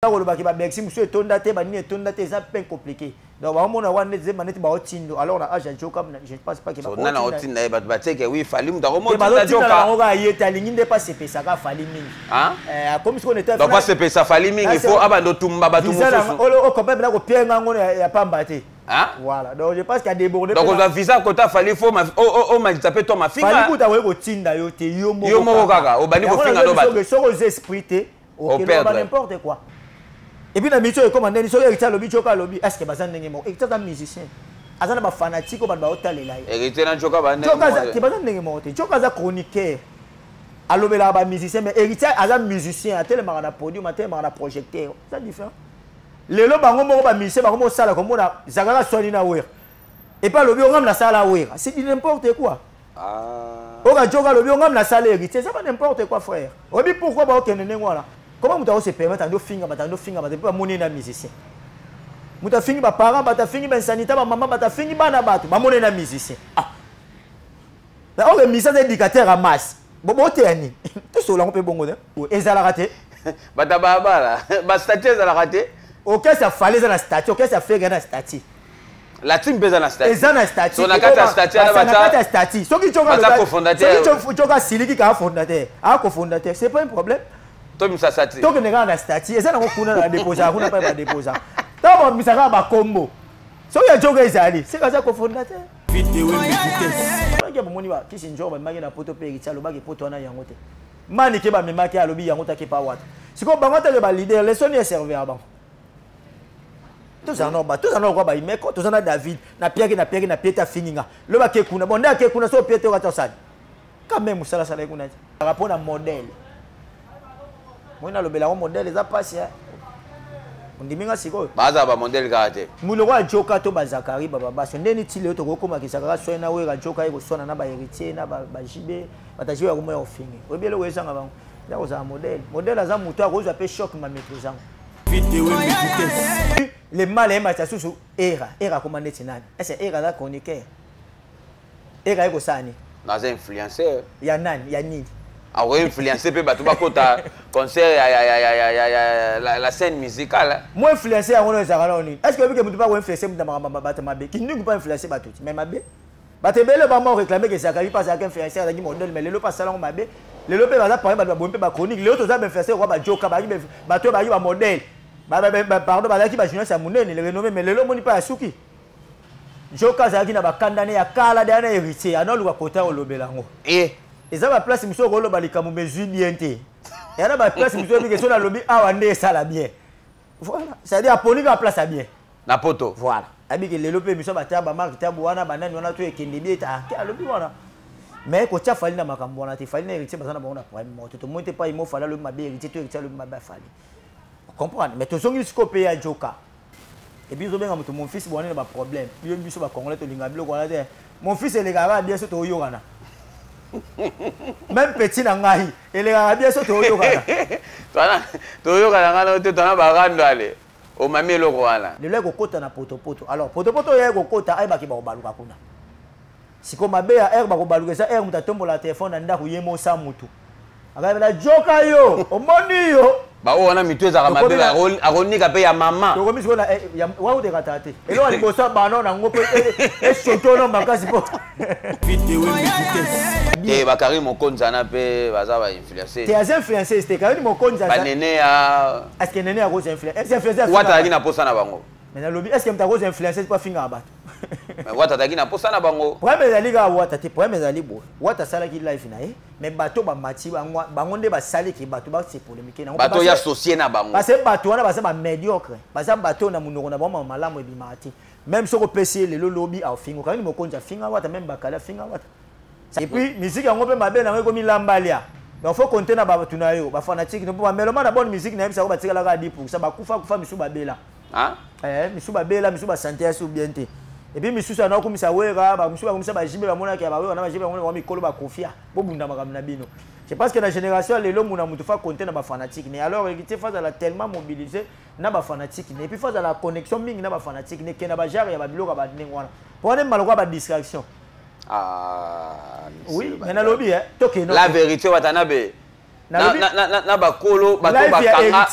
Kolobaki babexi mosusu etonda te, banini etonda te, eza pe compliqué. Donc baomona wana neti zemba neti baotindo. Alors na age ya Joka, je ne pense pas que nana otinda ye. Bato batieke wi Fally, moto akomotinda. Bazotinda bango kaka ye te, alingi nde pasepesaka Fally mingi. Akomi sikoyo nete Donc pasepesa Fally mingi, faut abanda otumba bato mosusu. Okompa mpena kopienga yango ya pamba te. Voilà, donc je pense qu'il a débordé. Donc ozwa visa kota Fally, faut omalisa mpe to mafinga. Fally kuta akoki kotinda yo te, yo moko. Yo moko kaka obandi kofinga no bato. Soki oza esprit te, okoloba n'importe quoi. Et puis na miso ekoma ndeni, soki Héritier alobi, Joka alobi, est ce que baza ndenge moko? Héritier aza musicien, aza na bafanatique oyo bato baotalela ye. Héritier na Joka te, baza ndenge moko te. Joka aza chroniqueur, alobelaka bamusicien, mais Héritier aza musicien, atelemaka na podium, atelemaka na projecteur, eza différent. Lelo bango moko bamusicien bango mosala komona Zakaka swani na Wera, epe alobi ongam nasala Wera, c'est du n'importe quoi. Oka Joka alobi ongam nasala Héritier, eza ba n'importe quoi, frère. Oyebi pourquoi baokende ndenge wana? Comment moto akose permettre andi ofinga bato, andi ofinga bato, mpe bamoni na musicien? Moto afingi baparent, bato afingi bainsanité, bamama, bato afingi bana, bato bamoni na musicien. Ah, oyo musicien aza éducateur ya masse, boteya nini? Tosola yango mpe bongo te, ezalaka te. Bato balabala, bastatut ezalaka te. Orchestre ya Fally eza na statut, orchestre ya Ferre na statut. La team mpe eza na statut. Eza na statut. So na kati ya statut wana na kati ya statut, soki Joka asiliki kaka fondateur, aa cofondateur, c'est pas un problème. Tobimisa statut. Tokende kaka na statut, eza nango kuna na badeposaka kuna, mpe badeposaka ntango babimisa kaka bakombo. Soki ya Joka ezali, seka aza cofondateur. Bomoni bakisi njoko bamemaki na Poto mpe Héritier alobaki Poto wana yango te. Manike bamemaki, alobi yango take pa wata. Sikoyo bango atake baleader, lesoni eservir bango. Tozala na bato, tozala na lokwa baimeko, toza na David na piaki na piaki na piete, afingi nga lobi ake kuna. Bon, nde ake kuna so piete okati osali quand même mosala asalaki kuna te mpo na modèle. Moi nalobela yango, modèle eza mpasi. Ondimi nga sikoyo? Baza bamodèle kaka te. Muloko ya Joka to bazakari bababaso ndeni ti lelo tokokomakisa kaka soi na Wera. Joka ye koswana na bahéritier na bajibe, bataji oyo akomoya kofinge. Oyebi eloko ezanga bango eza kozala modèle. Modèle aza moto akozwa mpe choc, maîtrise yango. Le mal eyembaka susu era era akoma neti nani? Ese era aza chroniqueur? Era ye kosala nini? Naza influenceur. Ya nani? Ya nini? Akoinfluence mpe bato bakota concert ya la scène musicale. Mo influence yango no ezalaka nao nini? Est ce que oyebike moto mpe akoinfluence moto na makambo bato mabe? Kindingu mpe influence bato ti, mais mabe. Bato ebele bama réclame ke Zakari mpe azalaka influenceur, azalaki modèle, mais lelo mpe asalango mabe. Lelo mpe baza parmi bato babomi mpe bachronique. Lelo toza bainfluenceur kwa bajoka, bazalaki bato oyo bazalaki bamodèle, pardon, bazalaki bajournaliste ya monene, le renommé, mais lelo omoni mpe ya suki. Joka azalaki na bakandane ya kala deya na Héritier, ana oluka kota olobela yango. Eza baplace mosusu okoloba likambo mezwi bien te, eya na baplace mosusu oyebike so nalobi awa nde esala bien. Voilà, c'est-à-dire aponi kaka place ya bien. Na Poto. Voilà, ayebike lelo mpe émission batya bamarke tabu wana, banani wana to ekende bien ete ake alobi wana. Mais kotia Fally na makambo wana te. Fally na Héritier baza na bango na problème moko te. Tomoni te pa imo Fally alobi mabe Héritier to Héritier alobi mabe afali comprendre. Mais tozongi sikoyo mpe ya Joka. Et puis ozobenga moto mon fils, bwana na baproblème. Yo biso bacongolais tolinga biloko wana te. Mon fils elekaka kaka bien so toyokana. Même petit na ngai elekaka bien so toyokana. Toyokana ngai na te, twana barando ale omami eloko wana. Lelo ekokota na potopoto. Alors potopoto oyo ekokota, ayebaki bakobaluka kuna. Sikoyo mabe ya aire bakobaluka eza aire moto atombola telefone na ndako ye mosa motu akabela Joka yo omoni yo. Baoyo wana mitu ezalaka mabe, akonika mpe ya mama. Tokomi sikoyo na wakutekata te. Eloko ya liboso ya bano nango mpo esoki ono makasi mpo te. Bakari Mokonzi wana mpe baza bainfluenceuse. Te, aza influenceuse te, Karine Mokonzi. Banene ya est ce que nene akoza influence? Wata azalaki na posa na bango. Mais nalobi, est ce que moto akoza influenceuse mpo afingaka bato? Mais Wata azalaki na posa na bango. Problème ezali kaka Wata te. Problème ezali boye: Wata asalaki live na ye, mais bato bamati bango, bango nde basaliki bato base polémique nango. Bato ya associé na bango. Parce que bato wana baza bamédiocre, baza bato na monoko na bango malamu ebimaka te. Même soki opesi ye lelo, lobi aofinga. Okangini Mokonzi afinga Wata, même Bakali afinga Wata. Et puis musique yango mpe mabe nango ekomi lambalia. Donc faut compter na bato na yo bafanatike mpo bameloma na bonne musique. Nayebisa yango, batikalaka 10 %, bakufa kufa, misu babela. Misu babela, misu basante ya su bien te. Et puis misusu ana okumisa Wera, bamisu bakumisa bajibe, bamonaki ya bawera na bajibe bango bango mikolo bakofia. Bobunda makambo na bino. Je pense que na génération ya lelo, muna mutu fa compter na bafanatique ne. Alors Héritier fa azala tellement mobilisé na bafanatique ne, et puis fa azala connexion mingi na bafanatique ne, ke na bagenre ya babiloko ya bandenge wana po wana emema lokola badistraction. Ah, oui, mais nalobi tokende. La vérité, Watanabe. Na bakolo bato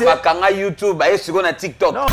bakanga YouTube, baye sikoyo na TikTok. Non.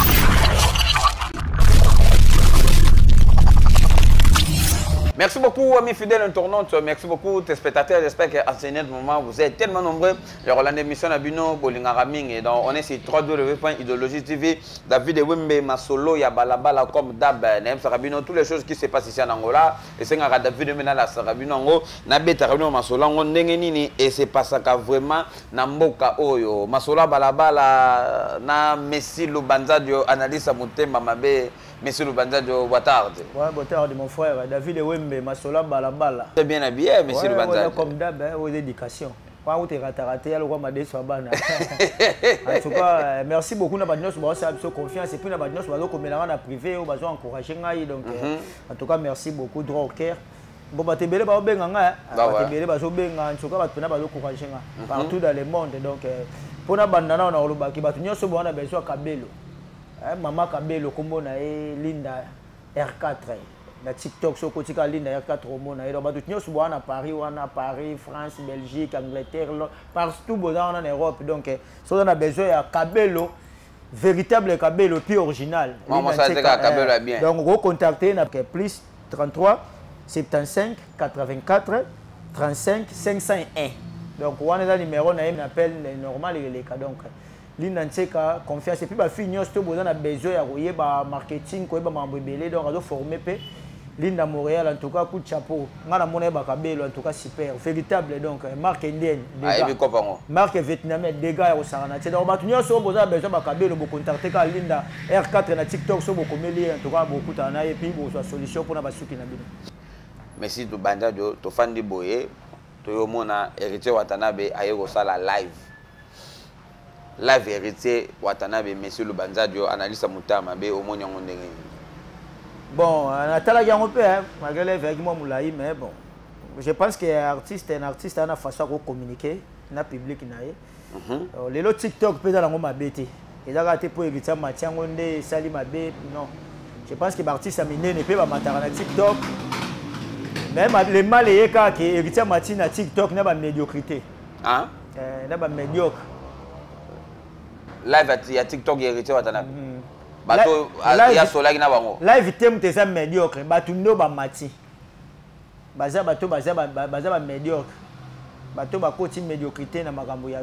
Merci beaucoup, amis fidèles internautes. Merci beaucoup, téléspectateurs. J'espère qu'à ce moment, vous êtes tellement nombreux. Le Roland émission Nabino, Bolingara Ming. Donc, on est sur www.idéologie TV. David Wembe, Masolo, Yabalabala, comme Dab, Nem Sarabino, toutes les choses qui se passent ici en Angola. Et c'est un David Wembe, la Sarabino, Nabe Tarabino, Masolo, Ndengenini. Et c'est pas ça vraiment, Namboka Oyo. Masolo, Balabala, Na Messi Lubanzadio, analyse à Moutemba Mabe. Monsieur Lubanzadio, boa tarde. Ouais, boa tarde, mon frère. David Wembe, Masola Balabala. Très bien habillé, monsieur ouais, Lubanzadio. Ouais, comme d'hab, hein, aux éducations. Quand vous êtes raté, alors on En tout cas, merci beaucoup. Nous avons confiance et puis nous avons privé, nous avons encouragé. Donc, en tout cas, merci beaucoup. Droit au cœur. Bon, bah, t'es bah, en tout cas, encouragé partout dans le monde. Donc, pour la bandana, on a on a besoin de Kabelo. Maman Kabelo, comme on a Linda R4. Na TikTok, so kotika Linda R4 omona. Et donc, bato nyonso boa na Paris, wana Paris, France, Belgique, Angleterre, partout boza en Europe. Donc, so on a besoin ya Kabelo, véritable Kabelo, puis original. Maman, ça c'est Kabelo bien. Donc, vous contactez na plus 33 75 84 35 501. Donc, on a numéro na appel normal et les cas donc. Linda Ntseka confiance et puis ba fille nyonso to boza na besoin ya koyeba marketing koyeba mambo ebele donc azo former pe Linda Montréal en tout cas coup de chapeau nga na mona ba Kabelo en tout cas super véritable donc marque indienne dégâts marque vietnamienne dégâts ya kosangana te donc bato nyonso boza na besoin ba Kabelo bo contacter ka Linda R4 na TikTok so bokomeli en tout cas bokutana na ye puis bozwa solution pona basuki na bino. Merci Lubanzadio to fandi boye to yo mona Héritier Watanabe aye kosala live. La vérité, Watanabe, monsieur Lubanzadio, analyse Moutama, be au monde. Bon, on a un peu, malgré les avec moi Moulaï, mais bon, je pense que artiste, un artiste a une façon de communiquer, un public naé. Les autres TikTok peut dans la ma bête. Et là, tu peux éviter Mathieu Ngonde, Sali Mabé, non. Je pense que l'artiste a miné ne peut pas mater na TikTok. Même le mal est que héritier Mathieu na TikTok n'a pas médiocrité. Hein? N'a pas médiocre. Live ya TikTok héritier Watanabe. Bato ya solaki na bango. Live tem te ça médiocre, bato ndo ba mati. Baza bato baza baza ba médiocre. Bato ba koti médiocrité na makambo ya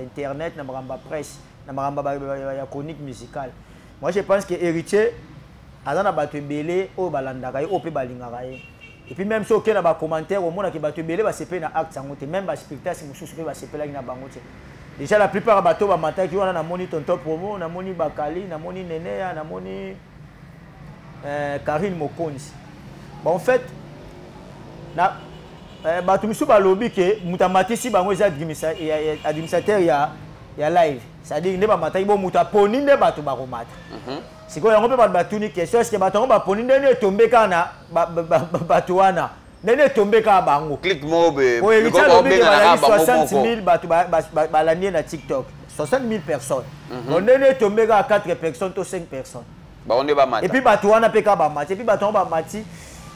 internet, na makambo presse, na makambo ya chronique musicale. Moi je pense que héritier aza na bato ebele oyo balandaka ye, oyo pe balingaka ye. Et puis même si aucun na ba commentaire au monde ki bato ebele ba sepela na acte yango te, même ba spectacle mosusu pe ba sepelaki na bango te. Déjà la plupart des bateaux ba mataki wana na moni tonton promo, na moni Bakali, na moni Nenea, na moni Karine Mokonzi. Bon en fait na bato misu ba lobi ke mutamatisi bango eza administrateur ya live. C'est-à-dire nde ba mataki bo muta poni nde bato ba komata. Sikoyo yango pe bato batuni question est-ce que bato ba poni nde ne tombe kana bato wana. Nene tombé ka bango. Clique mobe. Oui, 60 000 bato balandi na TikTok. 60 000 personnes. On nene tombé ka 4 personnes to 5 personnes. Ba on ba mata. Et puis bato wana pe ka ba mati, et puis bato ba mati.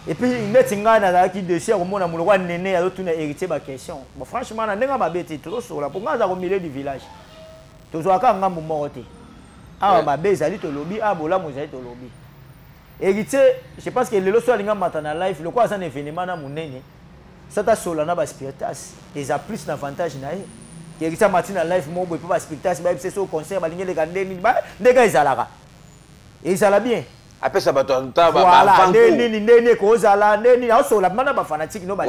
Et puis neti nga na ki dossier komona muloko nene azo tuna héritier ba question. Bon franchement na ndenga ba beti trop sur la pour nga za ko milieu du village. Tozwa ka ngambo moko te. Ah ba bezali to lobi, ah bola mozali to lobi. Héritier, je pense que le soir linga matana live, le quoi c'est un événement na munene. Ça ta solana ba spiritas, et ça plus d'avantage na ye. Héritier matina live mo boy ba spiritas ba c'est au concert ba linga le gande ni ba ndega ezalaka. Ezala bien. Après ça ba tonta ba voilà, ndeni ndeni ko zala ndeni na sola mana ba fanatique no ba.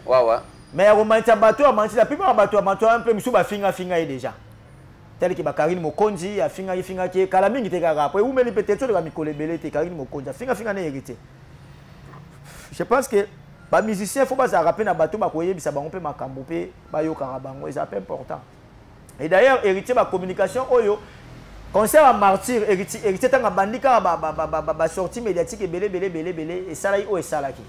Wa wa. Mais romantia bato manti la plupart bato manto un peu misu ba finga finga ye déjà. Tel que Karine Mokonzi a finga finga ki kala mingi te kaka après ou meli peut-être le mikole belé te Karine Mokonzi a finga finga na hérité. Je pense que ba musicien faut pas ça rappeler na bato ba koyebisa bango pe makambo pe ba yokaka bango c'est important. Et d'ailleurs héritier ba communication oyo concert à martyr héritier héritier tanga bandika ba ba ba ba ba sortie médiatique belé belé belé belé et ça là o et ça là ki.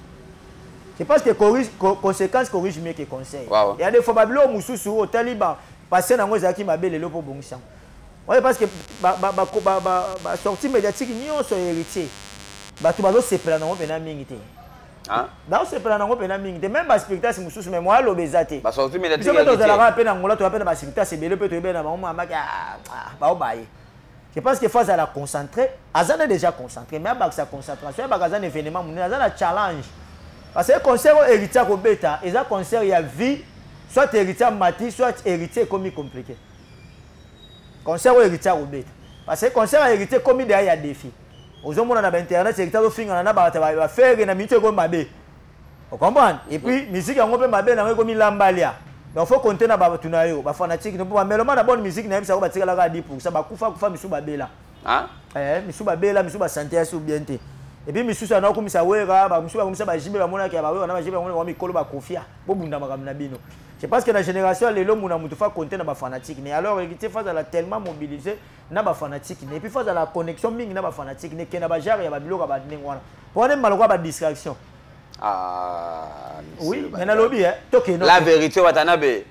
Je pense que corrige conséquence corrige mieux que conseil. Il y a des fois babilo mususu au taliban passer nango ezaki mabele lelo po bongisa. Ouais parce que ba ba ba ba ba sortie médiatique nyonso héritier. Bato bazo sepela nango pena mingi te. Naosepela nango mpena mingi te. Même baspectacle mosusu, mais moya aloba eza te. Biso mpe tozalaka mpe na Ngola, toya mpe na baspectacle ebele mpe toyebele na bango mamaki baobaye. Je pense que faut azala concentré. Aza na déjà concentré, mais abakisa concentration. Ayebaka aza na événement monene, aza na challenge, parce que concert oyo Héritier akobeta eza concert ya vie. Soit Héritier amati, soit Héritier ekomi compliqué. Concert oyo Héritier akobeta, parce que concert ya Héritier ekomi deya ya défi. Ozomona na bainternet, Héritier azofingana na bato bafere na miniti, ekomi mabe, ocomprendre? Et puis musique yango mpe mabe nango ekomi lambalia. Donc faut compter na bato na yo, bafanatique, mpo bameloma na bonne musique nayebisako batikalaka 10 %, bakufa kufa, misu babela. Misu babela, misu basante ya su bien te. Et puis misusu ana okumisa Wera, bamisusu bakumisa bajibe, bamonaki ya bawera na bajibe bango mikolo bakofia bobunda makambo na bino. Je pense que na génération ya lelo, muna motu faut compter na bafanatique ne. Alors Héritier faut azala tellement mobilisé na bafanatique ne, et puis faut azala connexion mingi na bafanatique ne, ke na bajare ya babiloko ya bandenge wana, po wana maloko ya badistraction. Ah, oui, mais nalobi tokende. La vérité, Watanabe,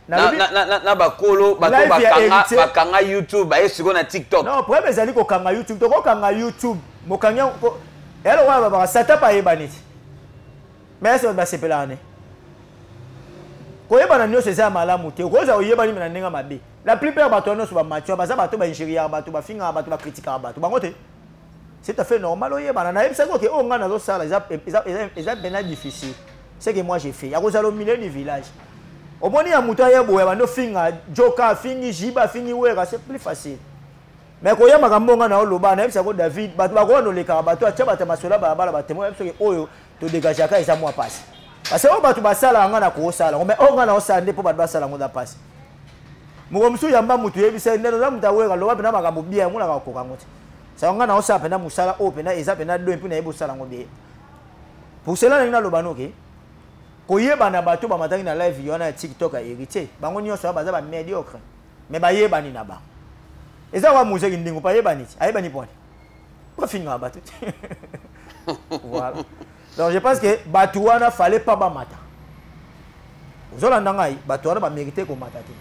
na bakolo bato bakanga YouTube, baye sikoyo na TikTok. Non, problème ezali kokanga YouTube. Tokokanga YouTube, mokangi eloko wana babaka satan mpe ayebani ti, mais ese bato basepelaka ne koyebana nyonso eza ya malamu te. Okozala oyebani me na ndenge mabe. La plupart bato nyonso bamature baza bato baingériaka bato, bafingaka bato, bakritikaka bato bango te. C'est tout à fait normal oyebana. Nayebisaki oke oyo ngai nazosala eza mpena difficile. Ce que moi j'ai fait ya kozala au milieu du village, omoni ya moto aye boya bando finga joka, afingi jiba, afingi Wera, c'est plus facile. Mais koya makambo nga na oloba, nayebisako David, bato bakoya nolekaka, bato atia bato ya masolo ya balabala, batemo yebi soki oyo todegageaka eza mwa pasi, parce que oyo bato basalaka nga na koosala yango, mais oyo nga na osala nde mpo bato basala yango eza pasi. Moko mosusu yamba motu, yebisa nde oza moto aweka, loba mpena makambo bien, omonaka kokoka yango te. Sango nga na osala mpena mosala oyo mpena eza mpena do mpe nayebi osala yango bien. Pour cela ndenge naloba noke koyebana, bato bamataki na live wana ya TikTok ya Héritier, bango nyonso wana baza bamédiocre, mais bayebani na bango. Eza wa muzeki ndingo mpo ayebani ti ayebani pwani bafingaka bato te. Voilà, donc je pense que bato wana fallait pas bamata. Ozolanda ngai, bato wana bamérite komata te.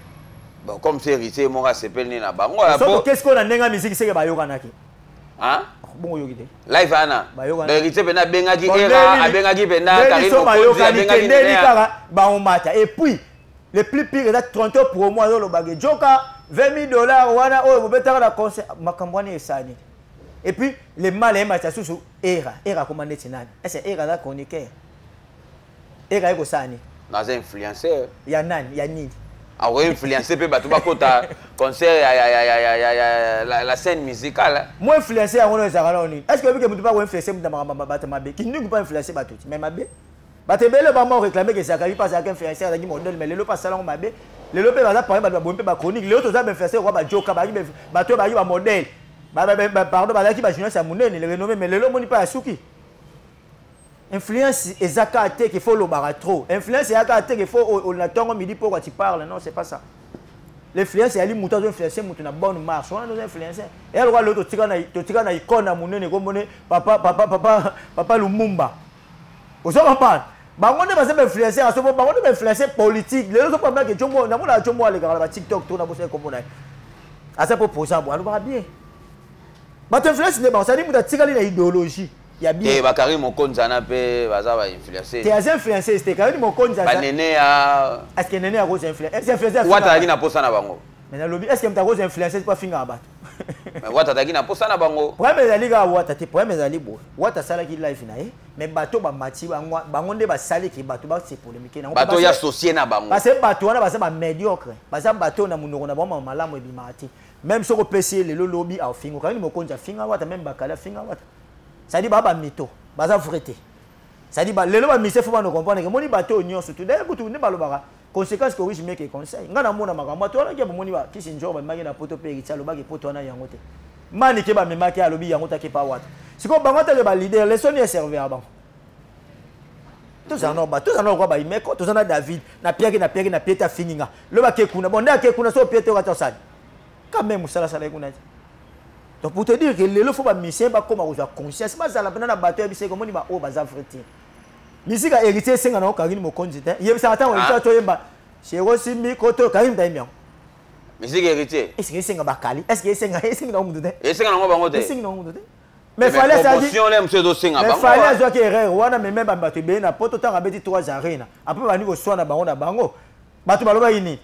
Bon, comme c'est Héritier moko asepeli nde na bango. Soki qu'est-ce que na ndenge ya misiki seke bayokanaki. Bongo oyoki te? Live wana, donc Héritier mpena abengaki Era, abengaki mpena Karine Mokonzi, abengaki ndeni kaka baomata. Et puis le plus pire eza 30 promo, azolobaka joka 20 000 $ wana oyo bobetaka na concert. Makambo wana esani. Et puis le mal eyemata susu Era. Era akoma neti nani? Ese Era aza chroniqueur? Era ye kosala nini? Naza influenceur. Ya nani? Ya nini? Akoinfluence mpe bato bakota concert ya la scène musicale. Mo influence yango no ezalaka nao nini? Est ce que oyebike motu mpe akoinfluence motu na makambo bato mabe? Kindingu mpe influence bato ti, mais mabe bato ebele bama réclame ke Zakari mpe azalaka influenceur, azalaki modèle, mais lelo mpe asala yango mabe. Lelo mpe baza parmi bato babomi mpe bachronique. Lelo toza bainfluenceur kwa bajoka bazalaki bato oyo bazalaki bamodèle, pardon, bazalaki bajournaliste ya monene, le renommé, mais lelo omoni mpe ya suki. Influence eza kaka te qu'il faut olobaka trop. Influence eza kaka te qu'il faut na ntongo, midi, pokwa tu parles. Non, c'est pas ça l'influence. Eyali moto azo influence moto na bonne marche wana ozo influence. Eya lokola lelo totika na icône ya monene kombone papa, papa, papa, papa Lumumba. Ozo comprendre? Bango nde baza bainfluenceur aso, bango nde bainfluenceur politique. Lelo ozopambake jombo, namona jombo alekaka na batiktok to na bosa ekombo na ye, aza mpo posa bo alobaka bien. Bato influence nde bango, sadi moto atikali na idéologie ya bien. Te, bakari Mokonzi wana mpe baza bainfluenceur. Te, aza influenceuse te, Karine Mokonzi. Banene ya est ce que nene akoza influence? Est ce influenceuse? Wata azalaki na posa na bango. Mais nalobi, est ce que moto akoza influenceuse mpo afingaka bato? Mais Wata azalaki na posa na bango. Problème ezali kaka Wata te. Problème ezali boye: Wata asalaki live na ye, mais bato bamati bango, bango nde basaliki bato base polémique nango. Bato ya associé na bango. Parce que bato wana baza bamédiocre, baza bato na monoko na bango malamu ebimaka te. Même soki opesi ye lelo, lobi aofinga. Karine Mokonzi afinga Wata, même bakali afinga Wata. C'est-à-dire baa bamito, baza vrai te. C'est-à-dire lelo bamise faut bano comprendre ke moni bato oyo nyonso tu d'ailleurs kutu nde balobaka conséquence corrige mieux que conseil. Ngai namona makambo bato wana ke bomoni bakisi nzoko bamemaki na poto mpe Héritier alobaki poto wana yango te, mani ke bamemaki, alobi yango take pa Wata. Sikoyo bango teke baleader lesoni eservir bango. Tozala na bato, tozala na lokwa baimeko, toza na David na piaki na piaki na piete afingi nga. Lobi ake kuna, bon, nde ake kuna so piete oyo kati osali quand même mosala asala kuna te. Donc pour te dire que lelo faut bamusicien bakóma kozwa conscience, bazala mpena na bato ya biso ekomoni baoyo baza vrai te. Misika Héritier esenga nango Karine Mokonzi te. Yebisaka ntango Héritier toyemba Shero Simbi koto, Karine tayembi yango. Musique Héritier. Est ce que esenga bakali? Est ce que esenga, esengi nango mutu te? Esenga nango bango te. Esengi nango mutu te. Mais Fally promotion le mosusu ezosenga bango. Mais Fally azwaki erreur wana, mais même bato ebele na poto, ntango abeti 3 arena, après bandi koswana bango na bango, bato balobaki nini?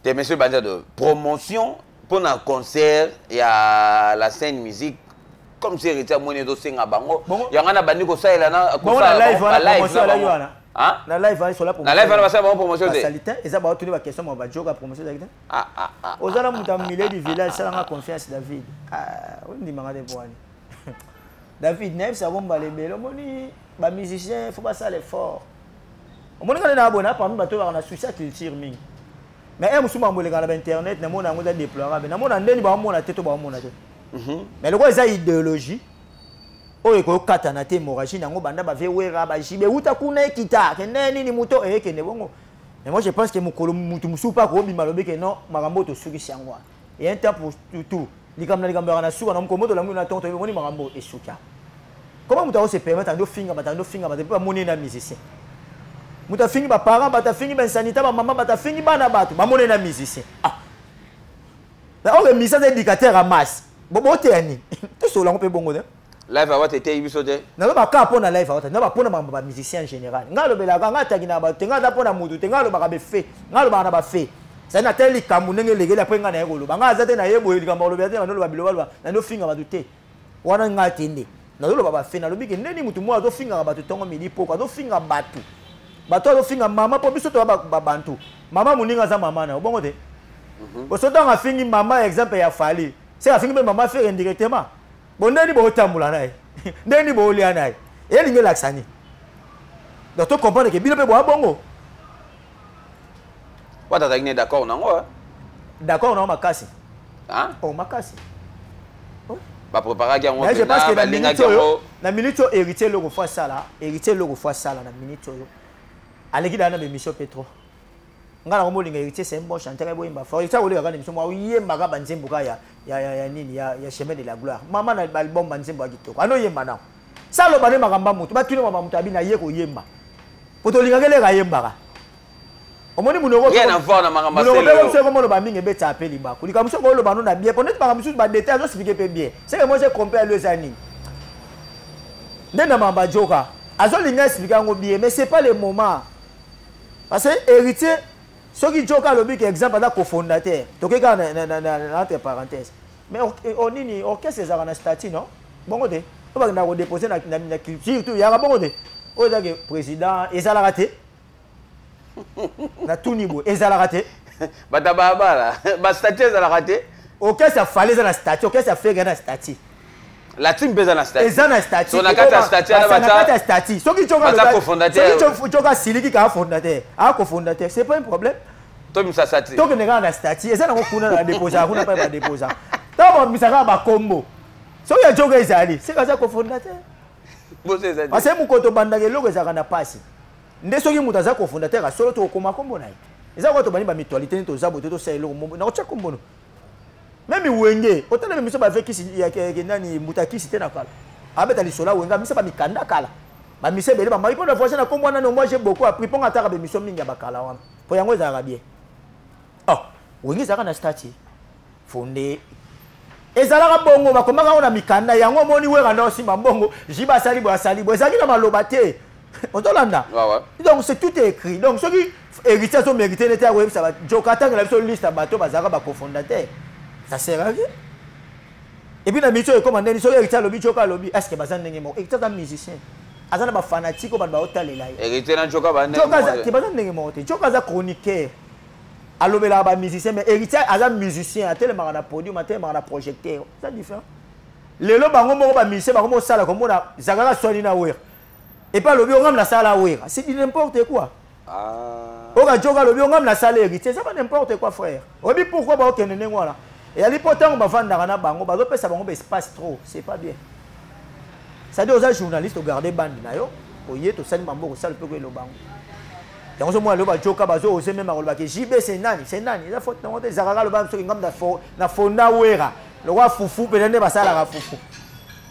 Te, monsieur Bandiado, promotion mpona concert ya la scène musique, comme si Héritier amoni ezosenga bango, yango na bandi kosalela. Na live wana, promotion alaki wana. Na live wana sola. Na live wana basala bango promotion te. Basali te. Eza baotuni baquestion ma bajoka, promotion ezalaki te. Oza na moto ya milieu du village, salanga confiance, David. Ondimanga te po wani, David, nayebisako mbala ebele. Omoni, bamusicien faut basala effort. Omoni kaka na boye na parmi bato oyo baka na souci ya culture mingi, mais e mosusu makambo elekaka na bainternet, namona yango eza déplorable. Namona ndeni baomona te to baomona te, mais lokola eza idéologie oyo ekokatana te, hémorragie nango banda bave wera bajibe euta kuna, ekita kende nini, moto eyekende bongo. Mais moi, je pense que mokolo mutu mosusu mpe akobima, alobi ke non, makambo oyo tosukisi yango wana. Et un temps pour tout, likambo na likambo yaka na suka na mokolo. Moto olangi na ntongo, toyebi, omoni makambo esuki awa. Comment moto akose permettre andi ofinga bato, andi ofinga bato, mpe bamoni na musicien? Moto afingi baparent, bato afingi bainsanité, bamama, bato afingi bana, bato bamoni na musicien. Ah, oyo musicien aza éducateur ya masse, boteya nini? Tosola yango mpe bongo te. Live awa te, eteyi biso te. Nazoba kaka mpo na live awa te, nazoba mpo na makambo bamusicien en général. Ngai alobelaka, ngai ataki na bato te, ngai aza mpo na motu te. Ngai alobaka bafaits, ngai alobaka na bafaits. Zali natali likambo ndenge elekeli, après ngai naye koloba. Ngai aza te naye boye likambo alobela te, bandoloba bilobaloba, nandofinga bato te. Wana ngai te nde nazoloba bafaits. Nalobi ke ndeni motu moko azofingaka bato ntongo, midi, poko, azofinga bato, bato azofinga mama, mpo biso toya babantu. Mama moninga aza mama na yo bongo te. Boso ntango afingi mama, exemple ya Fally, se afingi mpe mama Ferre indirectement. Bo ndeni botambola na ye, ndeni bolia na ye, elingi elakisa nini? Donc to comprendre ke bino mpe boya bongo. Wata azalaki ne d'accord nango? D'accord nango makasi. Oh, makasi. Bapréparaki yango, balingaki yango. Na minute oyo, Héritier eloko faut asala, Héritier eloko faut asala na minute oyo, aleki daa na bémission mpe trop. Nga nango molinga Héritier, c'est un bon chanteur, eboyemba fort. Héritier akoleka na émission moko, oyembaka banzembo ka ya nini, ya Chemin de la gloire, mama na album, banzembo ya kitoko anoyemba nango. Saloba nde makambo ya motu, batuni makambo moto abi na ye koyemba, po tolingaka eleka ayembaka. Omoni, monoko mpe komoloba mingi ebetaka mpe libaku. Likambo soki oloba no na bien, po neti makambo mosusu badétail azoexpliquer mpe bien. C'est que moi, j'ai compris alo eza nini nde na makambo ajoka, azolinga expliquer yango bien, mais c'est pas le moment, parce que Héritier, soki joka alobi ke exemple aza cofondateur, toke kaka na entre parenthèse, mais nini, orchestre ezalaka na statut, non? Bongo te oyo bakendaka kodépose na culture tout yaka bongo te. Oyo ezalaka président, ezalaka te. Natuni boye, ezalaka te? Bato ya balabala, bastatut ezalaka te. Orchestre ya Fally eza na statut, orchestre ya Ferre na statut. La team mpe eza na statut. Eza na statut. So na kati ya statut wana na kati ya statut, soki baza cofondateur. Soki joka asiliki kaka fondateur, aa cofondateur, c'est pas un problème. Tobimisa statut. Tokende kaka na statut, eza nango kuna na badéposaka kuna, mpe badéposaka ntango babimisa kaka bakombo. Soki ya joka ezali, seka aza cofondateur, parce que mokolo tobandaka eloko ezalaka na pasi nde. Soki moto aza cofondateur asolo, tokokoma kombo na ye. Eza koka tobandi bamutualité nde toza boye te, tosala eloko mobo nakotya kombo no. Même Wenge, otala miso bave kisi nani, moto akisi te na kala abeta lisolo ya Wenge, amisa bamikanda kala, bamisa ebele, bamaki mpo na voyage na kombo wana. No, moi, j'ai beaucoup appris mpo nga ataka bémission mingi ya bakala wana, mpo yango ezalaka bien. Oh, Wenge ezalaka na statut fondé, ezalaka bongo, bakomaka yango na mikanda. Yango omoni Wera nde osimba mbongo, jiba asali boye, asali boye, ezalaki na maloba te, ozolanda. Donc c'est tout est écrit. Donc soki Héritier azomérite nete ya koyebisa joka atangela biso liste ya bato bazalaka bacofondateur, ça sert à rien. Et puis na minute oyo ekoma ndeni, soki Héritier alobi, joka alobi, est ce que baza ndenge moko? Héritier aza musicien, aza na bafanatike oyo bato baotalela ye. Héritier na joka? Te, baza ndenge moko te. Joka aza chroniqueur, alobelaka bamusicien, mais Héritier aza musicien, atelemaka na podium, atelemaka na projecteur, eza différent. Lelo bango moko bamusicien, bango mosala komona zakaka swani na Wera, epe alobi ongam nasala Wera, c'est du n'importe quoi. Oka joka alobi ongam nasala Héritier, eza ba n'importe quoi, frère. Oyebi pourquoi baokende ndenge wana? Eyali mpo ntango bavandaka na bango, bazopesa bango baespace trop, c'est pas bien. C'est-à-dire oza journaliste, ogarde bande na yo, oye tosali mambo kosala mpe koyeloba yango. Yango ozomona lelo bajoka bazo ose même akolobaki JB c'est nani, c'est nani, eza faute nango te. Ezalaka aloba soki ngam na fonda Wera lokwa fufu mpena nde basalaka fufu,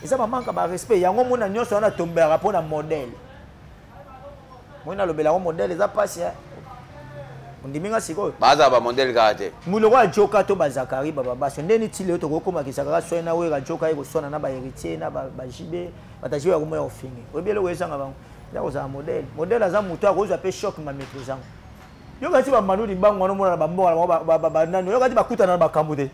eza bamanka barespect. Yango mona nyonso wana tombelaka mpo na modèle moi nalobela yango, modèle eza mpasi. Ondimi nga sikoyo? Baza ba modèle kaka te. Muloko ya Joka to ba Zakari ba babaso ndeni ti lelo tokokomaka kaka soki na Wera Joka ye koswana na ba héritier na ba JB bata JB akomoya kofinge. Oyebi eloko ezanga bango eza kozala modèle. Modèle aza moto akozwa mpe choc ma maîtrise yango. Yoka ti ba Manu Dibango wana omona na bamboka na bango banani yoka ti bakutana na makambo te.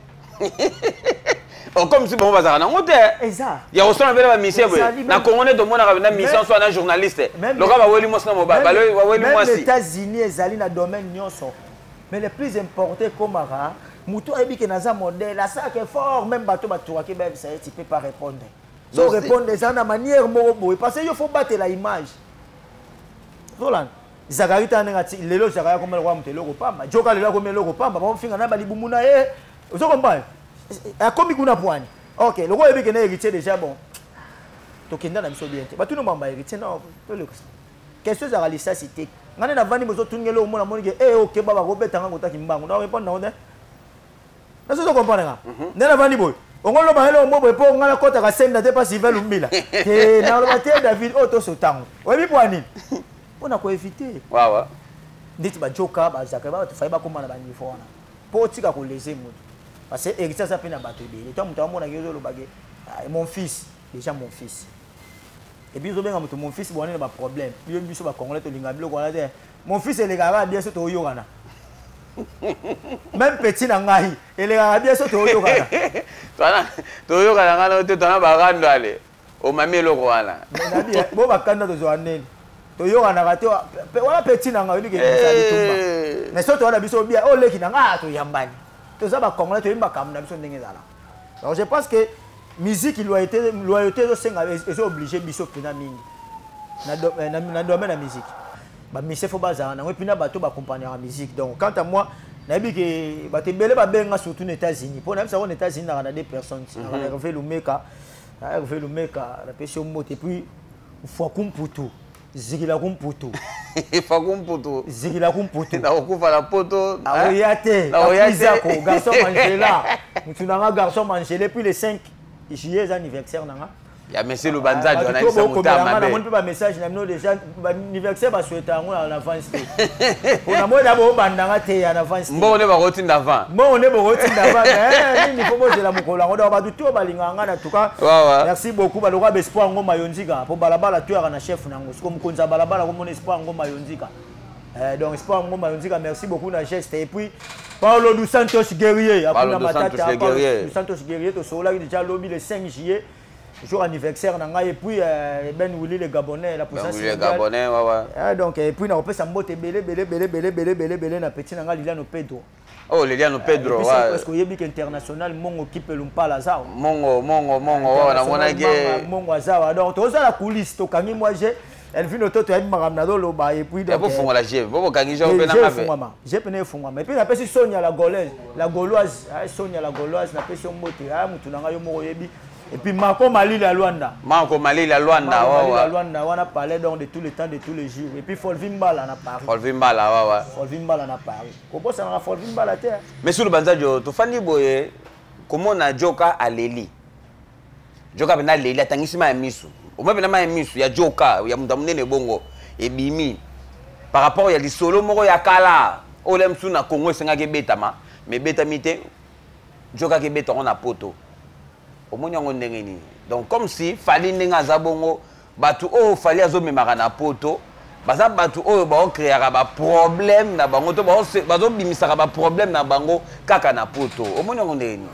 Oh, comme si bango bazalaka nango te. Eza. Ya kosala mpe na bamisie boye. Na Congo nde tomonaka na mission soit na journaliste. Loka baweli mwasi na mobali, baweli mwasi. Même États-Unis ezali na domaine nyonso. Mais le plus important ekomaka moto ayebi ke naza modèle asalaka effort même bato batukaki bayebisa ye tu peux pas répondre. So répondre eza na manière moko boye parce que yo faut batela image. Zolanda. Zakari tala ndenge ati lelo Zakari akomi lokola moto eloko pamba. Joka lelo akomi eloko pamba, bamofinga na balibumu na ye. Ozo comprendre? Akomi kuna pwani. OK, lokola oyebi ke na héritier déjà bon. Tokenda na biso bien te. Batuna mamba héritier non, tolekisa. Question ezalaka lisasi te. Ngai nde navandi bozotunga eloko mona moni ke eh OK baba kobeta ngai kotaki mbangu. Na répondre nango te. Nazo zo comprendre nga. Nde navandi boye. Ongo loba eloko moko boye mpo ngai nakotaka senda te mpa Sylvain Lumbila. Te naloba te David oyo tosotango. Oyebi mpo ya nini? Mpo na koevite. Wawa. Ndeti bajoka bazaka bato faye bakóma na baniveau wana mpo otika kolese moto parce que héritier aza mpe na bato ebele to moto amonaki ozolobake mon fils déjà mon fils et puis ozobenga moto mon fils bwana na baproblème yo biso bacongolais tolinga biloko wana te. Mon fils elekaka kaka bien so toyokana. Même petit na ngai elekaka bien so toyokana. Toyokana ngai na te twana barando ale omami eloko wana. Bo bakanda tozwa nini? Toyokanaka te wana petit na ngai oyebi ke bitumba. Mais so towana biso bien oleki na ngai toyambani. Toza ba congolais toyebi makambo na biso ndenge ezala. Donc je pense que musique loyauté loyauté ezosenga ezo obligé biso mpena mingi na domaine ya musique. Ba musicien faut bazala nango et puis na bato baaccompagnaka musique. Donc quant à moi nayebi ke bato ebele babenga surtout na États-Unis mpo nayebisa ngo na États-Unis naka na deux personnes naka na Hervé Lumeka. Hervé Lumeka napesi yo mbote et puis Fwaku Mputu Zikila Kumputu. Fwaku Mputu. Zikila Kumputu. Nakokufa na poto. Aoya te. Nakoya te. Garçon Mangela. Mutu nanga garçon Mangela puis le 5 juillet eza anniversaire nanga. Ya monsieur Lubanzadio na bisa mutama be. Namoni pe ba message na bino déjà ba anniversaire ba souhaiter yango na avance te. Pona moi d'abord bandanga te en avance. Mbongo ne bakotinda avant. Mbongo ne bakotinda avant. Mais nini faut bozela mokolo yango donc bato tout balinga nga na tout cas. Merci beaucoup baloka ba espoir ngoma yonzika po balabala tout ya na chef nango. Siko mokonzi ya balabala komona espoir ngoma yonzika. Donc espoir ngoma yonzika merci beaucoup na geste et puis Paulo dos Santos guerrier, Paulo dos Santos guerrier. Paulo dos Santos guerrier to solaki déjà lobi le 5 juillet. Jour anniversaire na ngai et puis Ben Willy le Gabonais la puissance Ben Willy le Gabonais ouais ouais. Donc et puis na kopesa mbote belé belé belé belé belé belé belé na petit na ngai Liliano Pedro. Oh Liliano Pedro ouais. Parce que oyebi que international mongo kipe lumpala zao. Mongo mongo mongo ouais na mona ke mongo azawa. Donc toza la coulisse tokangi moi j'ai Elvino Toto ayebi makambo nazoloba et puis donc bofongola je bobokangi je mpe na ngabe efungwama je mpe na efungwama et puis napesi Sonia la Gauloise la Gauloise Sonia la Gauloise napesi yo mbote mutu na ngai yo moko oyebi. Et puis Marco Malili à Luanda. Marco Malili à Luanda, ouais, ouais. À Luanda, on a parlé donc de tous les temps, de tous les jours. Et puis Folvi Mbala na Paris. Folvi Mbala, ouais, ouais. Folvi Mbala na Paris. Comment ça na Folvi Mbala te? Mais sur le Banzadio, to fandi boye, comment na Joka aleli? Joka bena leli atangisi ma misu. Au moins bena ma misu ya Joka, ya mutu munene bongo ebimi. Par rapport ya lisolo moko ya kala, olem su na Congo esengaki betama, mais betami te Joka ke beta na poto. Omoni yango ndenge nini? Donc comme si Fally ndenge aza bongo, bato oyo Fally azomemaka na poto, baza bato oyo baocréaka ba problème na bango to bazobimisaka ba problème na bango kaka na poto. Omoni yango ndenge nini?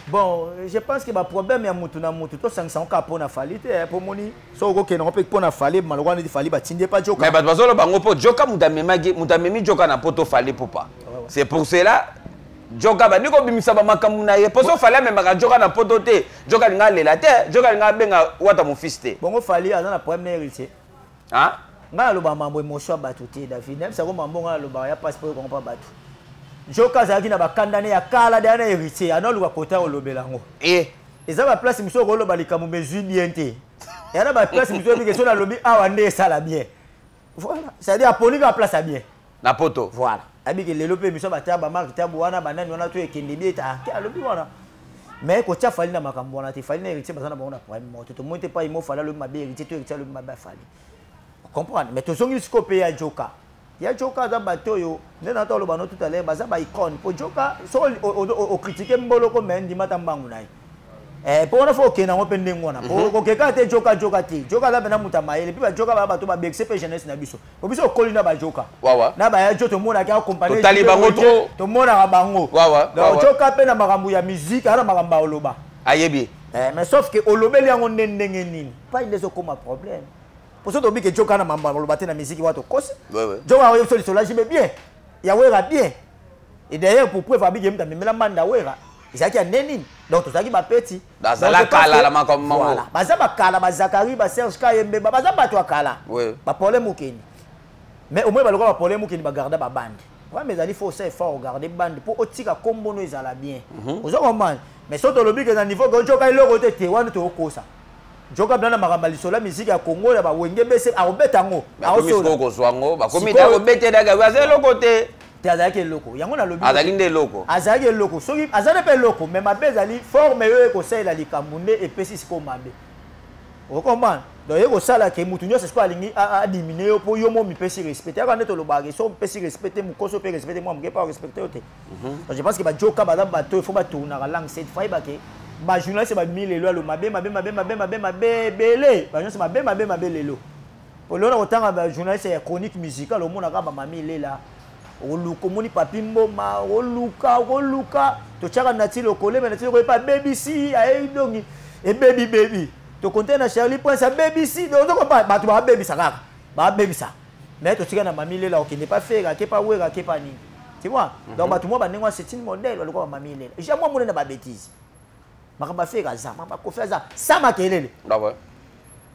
Bon, je pense que ba problème ya mutu na mutu tosangisa yango kaka mpo na Fally te, po moni soki okokende yango mpe mpo na Fally, maloko wana neti Fally batindi ye pa Joka. Mais bato bazoloba yango mpo Joka moto amemaki, moto amemi Joka na poto Fally Ipupa. C'est pour cela Joka bandi kobimisa ba makambo na ye. Poso Fally amemaka Joka na poto te. Joka alinga alela te. Joka alinga abenga Wata mon fils te. Bongo Fally aza na problème na héritier. Hein? Nga naloba mambo émotion ya bato te David. Nayebisa ko mambo nga naloba ya passeport kongo pa bato. Joka azalaki na bakanda ne ya kala de na héritier. Ana luka kota olobela yango. Eh. Eza ba place mosusu okoloba likambo mezui bien te. Ya na ba place mosusu oyebi ke so nalobi awa nde esala bien. Voilà. C'est-à-dire aponi ka place ya bien. Na poto. Voilà. Abiki lelo pe miso ba taba marque tabu wana banani wana to ekende bien ta ke alobi wana. Mais ko tia Fally na makambo wana te Fally na héritier bazana bango na problème moto to monte pas imo Fally alobi mabe héritier to héritier alobi mabe Fally. Comprendre mais tozongi siko pe ya Joka. Ya Joka aza bato oyo nde na toloba no tout à l'heure, baza ba icône. Po Joka so ocritiquer mboloko, mais ndima ta mbangu na ye. Mpo wana fo okende yango mpe ndenge wana okokeka te. Joka, Joka te, Joka aza mpena moto ya mayele. Mpe bajoka baya bato babekise mpe jeunesse na biso, po biso okoli na bajoka na baya jo, tomonaki akompagne, bango trop. Tomonaka bango. Donc Joka mpe na makambo ya musique, aza na makambo ya oloba. Ayebi. Mais sauf que olobeli yango nde ndenge nini, pai nde ezokóma problème. Poso tobi ke Joka na mambo oloba te na musique wa, tokosi. Joka oyebi so lisolo ajibe bien, ya Wera bien. Et d'ailleurs, pour preuve, abiki mutu amemela manda Wera ezalaki ya nde nini. Donc tozalaki bapeti. Bazala kala na makambo mango. Voilà, baza bakala, bazakari, baserge Kayembe, baza bato ya kala. Baproblème okende, mais au moins baloka baproblème okende, bagarda babande. Vraiment ezali faut osala effort, ogarde bande mpo otika kombono ezala bien. Oza comprendre? Mais so tolobi ke na niveau ke Joka eloko te te, wana tokokosa. Joka bina na makambo ya lisolo ya musique ya Congo ya bawenge bese, akobeta yango. Akomi kozwa yango, bakomi akobetela, aza eloko te. Te, azalaki eloko, yango nalobi. Azalaki nde eloko. Azalaki eloko, soki azali mpe eloko, mais mabe ezali forme oyo ekosalela likambo nde epesi sikoyo mabe. Okomprendre? Donc ye kosala ke mutu nyonso sikoyo alingi adiminuer yo, mpo yo mo mipesi respect. Yaka nde tolobaka, so mipesi respect te, mokoso mpe respect te, mwa moke mpe arespecte yo te. Donc je pense que bajoka baza bato, il faut batournaka langue cette fois, yebake bajournaliste babimi lelo alo mabe mabe mabe mabe mabe mabe ebele, banyonso mabe mabe mabe lelo. Olona kotanga bajournaliste ya chronique musicale, omonaka bamami lela, oluka omoni Papi Mboma, oluka oluka totiaka nati lokole, me nati lokole mpe abebisi, ayebi dongi ebebi bebi. Tokonte na Charlie Prince, abebisi. Donc ozokopa bato babebisa kaka, babebisa. Mais totika na mami lela, okende pa Fera, ake pa Wera, ake pa nini, tu vois? Donc bato mwa bandenge wana, c'est une modèle. Balokwa bamami lela, jamais omoni na babêtise. Makambo afeka aza, makambo akofi aza sa makelele.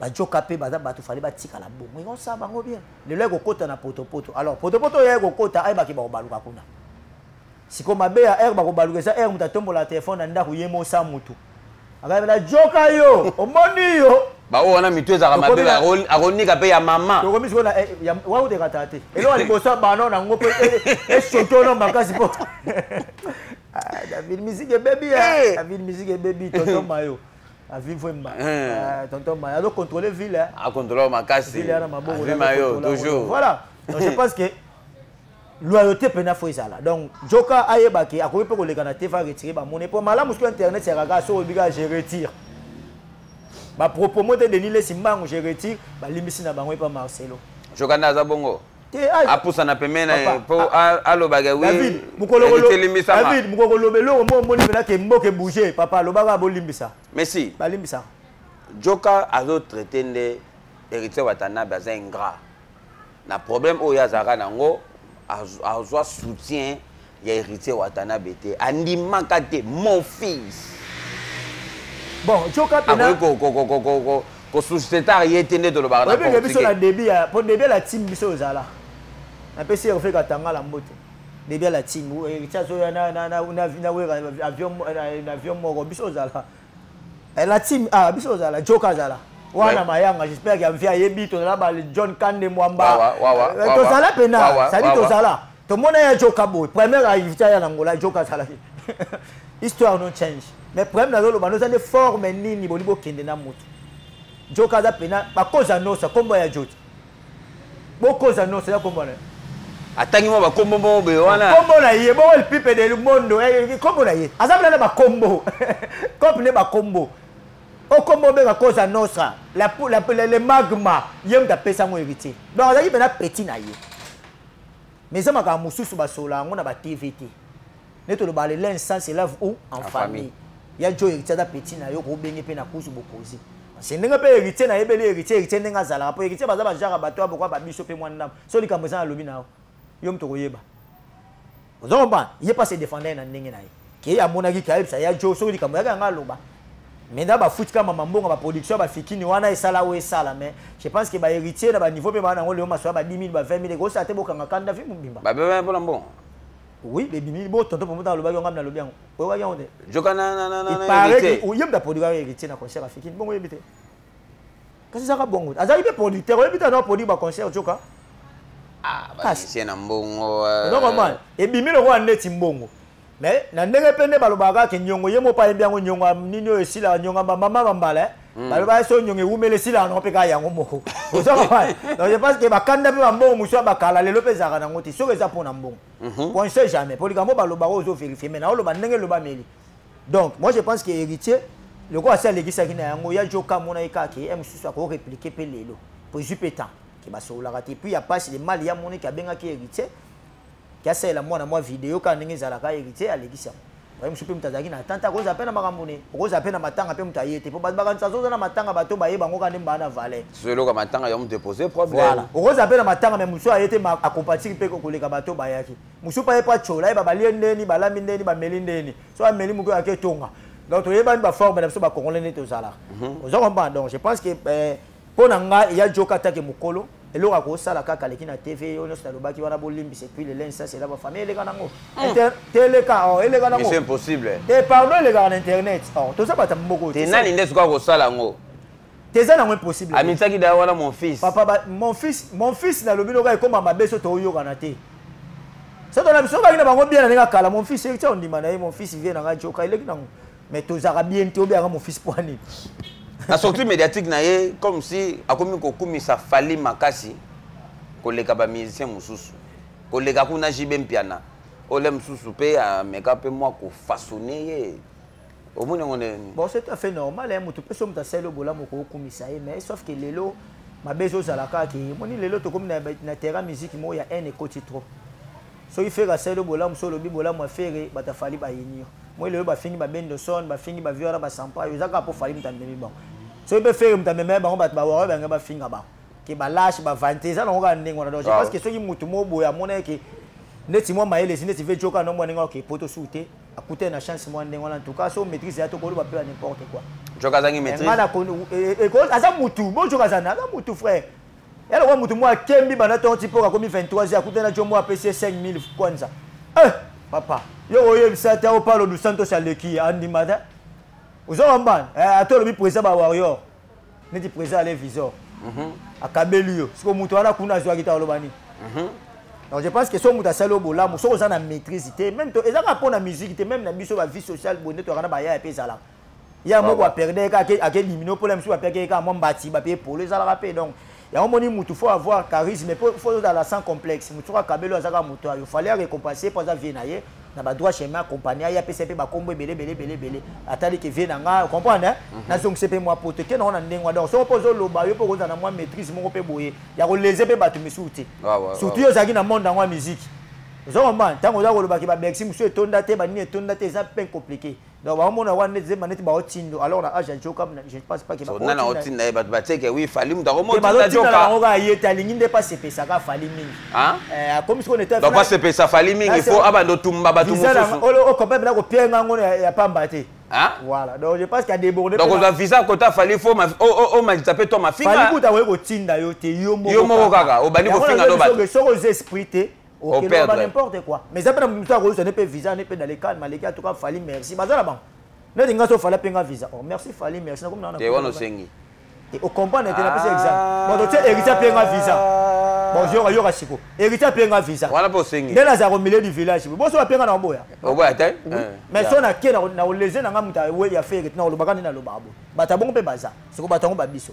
Bajoka mpe baza bato, fale batikala bongo, ekosala bango bien. Lelo ekokota na potopoto. Alors potopoto oyo ekokota, ayebaki bakobaluka kuna. Sikoyo mabe ya aire bakobaluka eza aire moto atombola telefone na ndako, ye mosa motu akayebela joka yo, omoni yo. Baoyo wana mitu ezalaka mabe, akonika mpe ya mama. Tokomi sikoyo na wautekata te. Eloko ya liboso bano nango mpe esoki ono makasi mpo David, musique ebebi. David, musique ebebi. Tonton Mayo avi Vwemba, tonton Mayo azocontrôle ville. Acontrôle makasi. Ville yana maboko. Mayo toujours. Voilà, donc je pense que loyauté mpena fo ezala. Donc Joka ayebaki akoki mpe koleka na te, va retire bamoni mpo malamu. Soki internet yakaka, soki oyebi kaka je retire bapropos mo te, Denis Lesi mbangu, je retire, balimbisi na bango epa Marcelo. Joka nde aza bongo, apusana pembeni mpo alobaka. David mokolo koloba eloko mo omoni mpena ke mboka ebouge, papa alobaka bolimbisa. Merci. Balimbisa. Joka azotraite nde Héritier Watanabe aza ingrat na problème oyo azalaka nango, azwa soutien ya Héritier Watanabe te, andimaka te mon fils. Bon, Joka pena akoki kosuscetar ye te nde tolobaka na. Oyebike biso na début ya, po début ya la team, biso ozala napesi Hervé Katangala mbote. Début ya la team, Héritier azoya na Wera avion moko, biso ozala la team, ah, biso ozala, Joka azala wana mayanga. J'espère que amvi ayebi tozala ba John Kande Mwamba, tozala pena sadi, tozala tomona ya Joka boye. Première arrivée ya na Ngola, Joka azalaki. Histoire no change, mais problème nazoloba noza nde forme nini boli bokende na motu. Joka aza pena bakoza nosa nkombo ya joti, bokoza nosa ya nkombo na ye. Atangi mwa bakombo moko boye wana. Nkombo na ye bongo lipipe de mondo, nkombo na ye aza pena na bakombo kope nde bakombo okombo obenga Cosa Nostra, le magma, ye moto apesa yango Héritier. Donc azalaki mpena petit na ye, mais eza makambo mosusu basola yango na batv te. Nde toloba le linge sale se lave où? En famille. Ya jo, Héritier aza petit na yo, kobenge mpe na kuzu bokozi. Parce ndenge mpe Héritier nayebeli Héritier, Héritier ndenge azalaka, mpo Héritier baza bajara bato ya bokwa babiso mpe mwa ndambo. So likambo eza, nalobi na yo, yo moto koyeba, ozo comprendre? Ye mpe ase défendre na ndenge na ye, ke amonaki ke ayebisa ya jo soki likambo yaka yanga aloba. Mais na bafuti kaka mama mbongo, baproduction bafikini wana esala oyo esala. Mais je pense que bahéritier na baniveau mpe baa nango lelo, maso ya ba 10 000, ba 20 000 ekosala te, bokanga kanda vi mobimba. Babeba mpona mbongo. Oui, bebimi bo tonton pomota alobaki yango, nalobi yango, oyokaki yango te. Joka na Il paraît que oyebi ta producteur Héritier na concert afikini bongo, oyebi te? Kasi ezaka bongo, azalaki mpe producteur, oyebi te? Ana produire baconcert Joka. Kasi na mbongo. Normal ebimi lokola neti mbongo. Mais na ndenge mpe nde balobaka kaka nyongo ye moko ayembi yango, nyongo ya nini oyo esilaka, nyongo ya bamama bambala, baloba so nyongo ewumeli esilaka nango mpe kaka yango moko. Oza comprendre? Donc je pense que bakanda mpe bambongo mosusu ya bakala lelo mpe ezalaka nango te. Soki eza mpona mbongo, on sait jamais, po likambo balobaka oyo ozovérifie, mais naoloba ndenge elobameli. Donc moi, je pense que Héritier, lokola asi alekisaki na yango ya Joka, amona ye kaka ke ye mosusu akorépliquer mpe lelo po ezwi mpe temps ke basololaka te. Puis ya pasi le mal ya moniki, abengaki Héritier ke asalela mwana mwa video kaka ndenge ezalaka. Héritier alekisi yango. Baye mosusu mpe moto azalaki na attente, akozala mpe na makambo ne, okozala mpe na matanga mpe moto aye te, mpo bato bakanisa azoza na matanga, bato baye bango kaka nde mbaa na valeur. So eloko matanga ya moto epose problème. Voilà, okozala mpe na matanga, mais mosusu aye te, akompatiki mpe koleka bato bayaki. Mosusu mpe aye mpo atyola ye, babalie ndeni, balami ndeni, bameli ndeni, so ameli moke ake etonga. Donc toyebani baforme na biso bacongolais nde tozalaka. Oza comprendre? Donc je pense que mpo na ngai, ya Joka atake mokolo, eloko akosala kaka aleki na TV oyo nyonso nalobaki wana, bolimbisa. Et puis le linge, ça c'est la bafamille, eleka nango te, eleka, oh, eleka nango. C'est impossible. Te, pardon, elekaka na internet. Oh, toza bato moko. Te, nani nde sikoyo akosala yango? Te, eza nango impossible. Amisaki da wana mon fils. Papa ba, mon fils, mon fils, nalobi noka ekóma mabe so toyokana te. So tona biso baki na bango bien na ndenge akala mon fils tia ondima na ye, mon fils vie na ngai Joka eleki nango, mais tozalaka bien te, obeyaka mon fils po nini? Na sortie médiatique na ye, comme si akomi kokumisa Fally makasi koleka bamusicien mosusu, koleka kuna JB Mpiana ole mosusu mpe ameka mpe mwa kofaçonner ye. Omoni yango ndenge? Bon, c'est tout à fait normal, hein. Moto mpe so moto asali bolamu, kokumisa ye. Mais sauf que lelo mabe ezozala kaka ke omoni lelo tokomi na terrain musique moko ya haine ekoti trop. Soki Ferre asali bolamu, so olobi bolamu ya Ferre, bato a Fally bayini yo. Moi lelo bafingi babendoson, bafingi bavie wana basampa yo, eza kaka mpo Fally moto amemi bango. Soki mpe Ferre moto amemi bango, bato bawayo bange bafinga bango ke balâche, bavante. Eza nango kaka ndenge wana. Donc je pense que soki motu moko boye amona ke neti mwa mayele esi neti ve Joka no mwa ndenge oke poto su te, akutani na chance mwa ndenge wana. En tout cas, so maîtrise ya to koloba mpe ya n'importe quoi. Joka azangi maîtrise. Aza mutu bo, Joka aza mutu, frère. Ya lokwa mutu moko akembi banda ntongo ti mpoka akomi 23 heures, akutani na jo moko apesi ye 5000 kwanza. Eh papa, yo oyebisa te, o Paulo dos Santos aleki, andima te. Oza wambana ata olobi président ba warrior, neti président ale visor akabeli yo. Siko moto wana kuna azwaki te, aloba nini? Donc je pense que soki moto asali oyo bolamu, soki oza na maîtrise te, même eza kaka mpo na musique te, même na biso bavie sociale boye nde toyaka na bayaya mpe ezalaka ya moko aperde kaka ake dimino mpona mosusu bapeke kaka mwa mbati bapeye polo, ezalaka mpe. Donc yango moni mutu faut avoir charisme, faut ozala sans complexe. Mutu soki akabeli, aza kaka moto ayo fallait arécompenser mpo aza vie na ye na badroit chemin, accompagne aye, apesa mpe bakombo ebele ebele ebele ebele. Atali ke vie na nga, comprendre, nazongisa mpe mwa poto ke nango na ndenge wana. Donc soki mpo ozoloba, yo mpo okozala na mwa maîtrise moko mpe boye ya kolese mpe bato misusu te, surtout yo ozalaki na monde yango ya musique. Oza comprendre? Ntango oza kolobaki babexi mosusu etonda te, banini etonda te, eza mpe compliqué. Donc baomona wana neti zemba neti baotindo. Alors na age ya Joka, je ne pense pas que nana otinda ye. Bato batieke wi Fally moto akomotinda. Bazotinda bango kaka ye te, alingi nde pasepesaka Fally mingi. Akomi sikoyo nete donc pasepesa Fally mingi, faut abanda otumba bato mosusu. Okompa mpena kopienga yango ya pamba te. Voilà, donc je pense qu'il a débordé. Donc ozwa visa kota Fally, faut omalisa mpe to mafinga. Fally kuta akoki kotinda yo te, yo moko. Yo moko kaka obandi kofinga no bato. Soki oza esprit te, okoloba n'importe quoi. Mais eza mpe na moto akozwa ne mpe visa ne mpe dans le calme aleki. En tout cas, Fally merci, baza na bango neti nga so Fally apenga visa, oh merci Fally, merci. Nakomi na te wana osengi. Ocomprendre te? Napesa exemple. Bon, totie Héritier apenga visa. Bon, yoka, yoka siko, Héritier apenga visa. Wana mpe osengi. Nde nazala ko milieu du village, boso bapenga na oboya. Oboya te. Mais so nake na olese na nga moto ya Ferre na olobaka nde nalobaka bo bato abongo mpe baza siko bato yango babiso.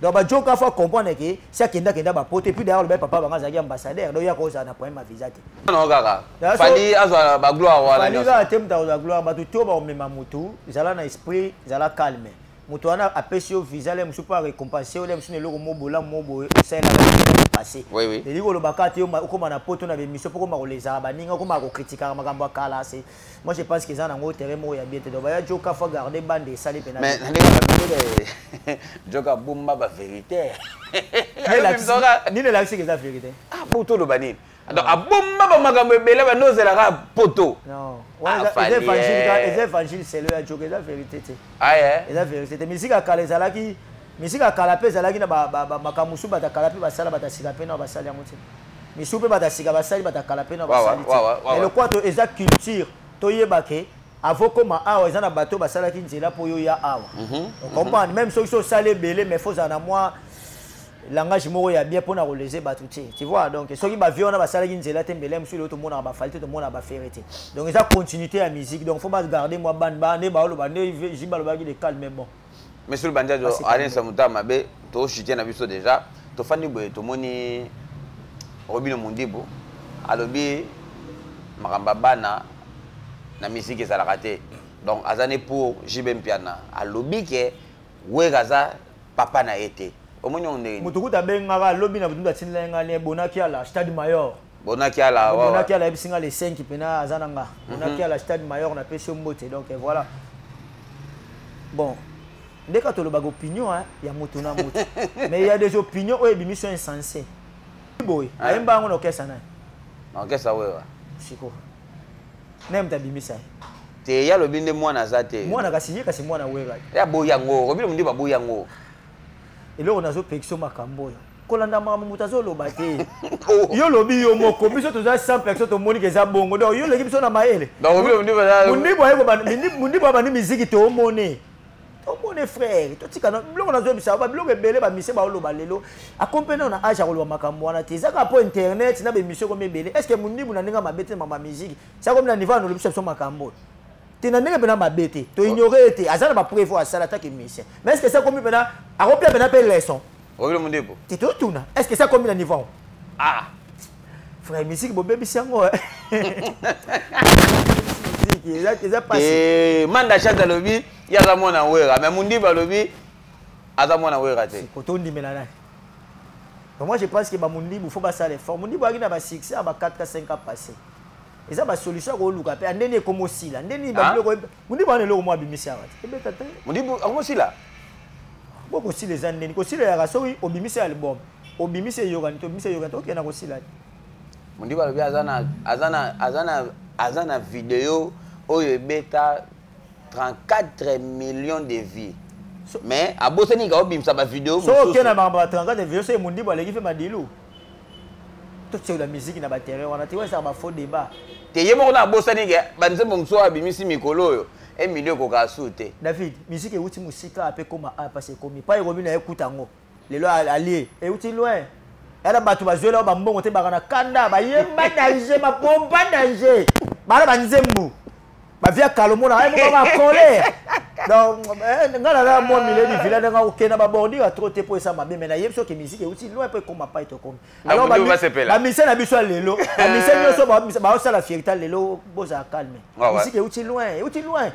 Donc bajoka faut comprendre ke si akenda kenda bapoto. Et puis d'ailleurs alobai papa bango azalaki ambassadeur, donc yaka ozala na problème ya visa te. Non, kaka Fally azwa bagloire wana. Fally kaka te moto akozwa gloire. Bato to bakomema motu, ezala na esprit, ezala calme. Moto wana apesi yo visa, le mosusu mpo arécompense yo, le mosusu na eloko mo bolamu mo boye osalelaka passé. Elingi koloba kaka te okóma na poto na bémission mpo okóma kolezaka baninga, okóma kokritikaka makambo ya kala. C'est moi, je pense que eza nango terrain moko ya bien te. Donc baya Joka faut garder bande esali mpena. Mais na ndenge babimi, Joka bomba bavérité. Nini elakisi eza vérité? Ah, po toloba nini? Donc abomba bamakambo ebele bandozelaka poto. Non, eza évangile selo ya Joka, eza vérité te. Eza vérité te. Misika ya kala ezalaki, misika ya kala mpe ezalaki na makambo mosusu. Bato ya kala mpe basala, bato ya sika mpe na basali yango te. Misusu mpe bato ya sika basali, bato ya kala mpe na basali te. Mais lokwa to eza culture, toyeba ke avokoma awa eza na bato basalaki nzela mpo yo ya awa. Comprendre? Même soki so osali ebele, mais faut ozala na mwa Langage moko ya bien mpona kolese bato te, tu vois. Donc soki bavieux wana basalaki nzela te, mbele mosusu lelo tomonaka baFally te, tomonaka baFerre te. Donc eza continuité ya musique. Donc faut bagarde mwa bande ba nde baoloba nde JB alobaki de calme, bon. Monsieur Bandiazo, Alain Samuta mabe toshite na biso déjà. Tofandi boye, tomoni Robino Mundibu alobi makambo ya bana na musique ezalaka te. Donc aza ne pour JB Mpiana. Alobi ke Wera aza papa na ye te. Omoni yango ndenge nini? Moto kuta abengaka, alobi na butu, atindela nga ne Bonaki ala Stade Mayor. Bonaki ala. Bonaki ala, yebisi nga le 5 mpena aza na nga. Bonaki ala Stade Mayor, napesi yo mbote. Donc voilà, bon, nde kaka tolobaka opinion, hein, ya moto na moto, mais il y a des opinions oyo ebimi so insensé boye. Ayemba yango na orchestre nani? Na orchestre Wera. Siko naye moto abimisa ye. Te, ye alobi nde mwana aza te. Mwana kasi ye, kasi mwana Wera. Ye aboyi yango. Robino Mundibu aboyi yango. Eloko nazopekisa makambo oyo, kolanda makambo moto azoloba te. Yo lobi yo moko, biso toza 100 personnes, tomoni ke eza bongo. Donc yo oleki biso na mayele. Donc Robino Mundibu aza Mundibu aye Mundibu abandi miziki, toomone, tomone frère, totika biloko nazoyebisa babiloko ebele. Bamise baoloba lelo, akompene na age akoloba makambo wana te. Eza kaka mpo internet na baémission ekomi ebele. Est ce que Mundibu na ndenge mabe te, mama musique sa komi na niveau ya nolobisa biso makambo oyo te, na ndenge mpena mabe te, toignore ye te. Aza na bapreuve oyo asala atake musicien, mais est ce que sa komi mpena akopia mpena mpe leçon? Robino Mundibu. Te, totuna, est ce que sa komi na niveau? Ah. Frère, musique bobebisi yango, musique eza pasi. Eh, Manda Chante alobi ye aza mwana Wera, mais Mundibu alobi aza mwana Wera te. Kotondimela nani? Donc moi je pense que bamundibu faut basala effort. Mundibu ayaki na basuccès ya ba 4 5 ans passé. Eza basolution ya koluka mpe ndeni ekoma osila ndeni babiloko. Mundibu wana eloko moko abimisi awa te, ebeta te. Mundibu akomosila. Bo kosila eza ndeni? Kosila yaka soki obimisi album, obimisi eyokani te, obimisi eyokani te, okenda kosila te. Mundibu alobi aza na video oyo ebeta 34 millions de vues, mais abosani ka obimisa bavideo. So okenda makambo ya 34 video, so Mundibu aleki mpe madilu. Totiela musique na baterrain wana te, ezaka bafaux débat. Te, ye moko na abosani ke banzembo mosusu oyo abimisi mikolo oyo, 1 million ekoka su te. David, musique euti mosika ape koma a mpasi ekomi pa ekomi na ekuta yango lelo alie euti loin. Yana bato bazwela oyo bambongo te, baka na kanda, bayemba danger, bapompa danger, bana banzembo bavia kalomona aye moko bacolère. Donc nga naza mwa milieu du village, ndenge okenda babordure ya trop te mpo esa mabe, mais nayebi soki musique euti loin mpo ekoma pai tokomi. Alors bamise na biso ya lelo, bamise nyonso baosala fierté lelo, bozala calme. Musique euti loin, euti loin,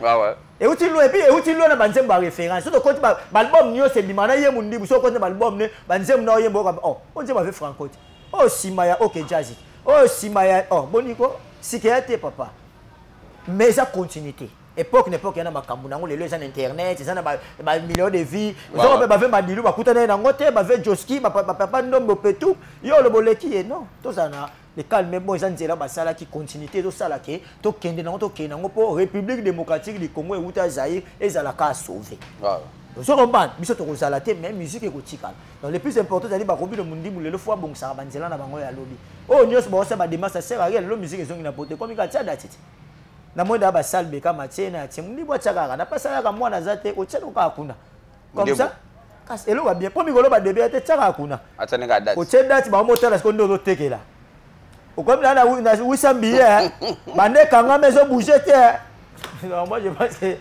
euti loin, et puis euti loin na banzembo ya référence. So tokoti baalbum nyonso ebima na ye Mundibu, so okoti na baalbum ne banzembo na oyemba oka, oh, o nzembo ave Franco te, oyo nsima ya OK Jazz, oyo nsima ya, oh, boniko sika ya te papa. Mais eza continuité, époque na époque ya na makambo nango. Lelo eza na internet, eza na bamillion de vues. Ozoko mpe bave madilu bakutana ye nango te, bave Joski, bapapa Ndombe Petu, yo oloba oleki ye. Non, tozala na le calme. Bon, eza nzela basalaki continuité, ezosala ke tokende nango, tokende nango mpo République démocratique du Congo euta Zaïre ezalaka sauvé. Ozo comprendre, biso tokozala te, mais musique ekotikala. Donc le plus important ezali bakobi Mundibu lelo fo abongisaka banzela na bango ya lobi. Oyo nyonso baosala badémarche asere aria. Lelo musique ezongi na poto, ekomi kaka tia date te na moi daa basale beka matie na atie. Mundibu atia kaka na pasi, ayaka mwana aza te, otia no kaka kuna comme ça. Kasi eloko ya bien mpo mikolo badebe ya te, tia kaka kuna, otie date, baomotala sikoyo nde ozotekela. Okomi na 800 billet, bande ekangama, ezobouge te. Non, moi je pense que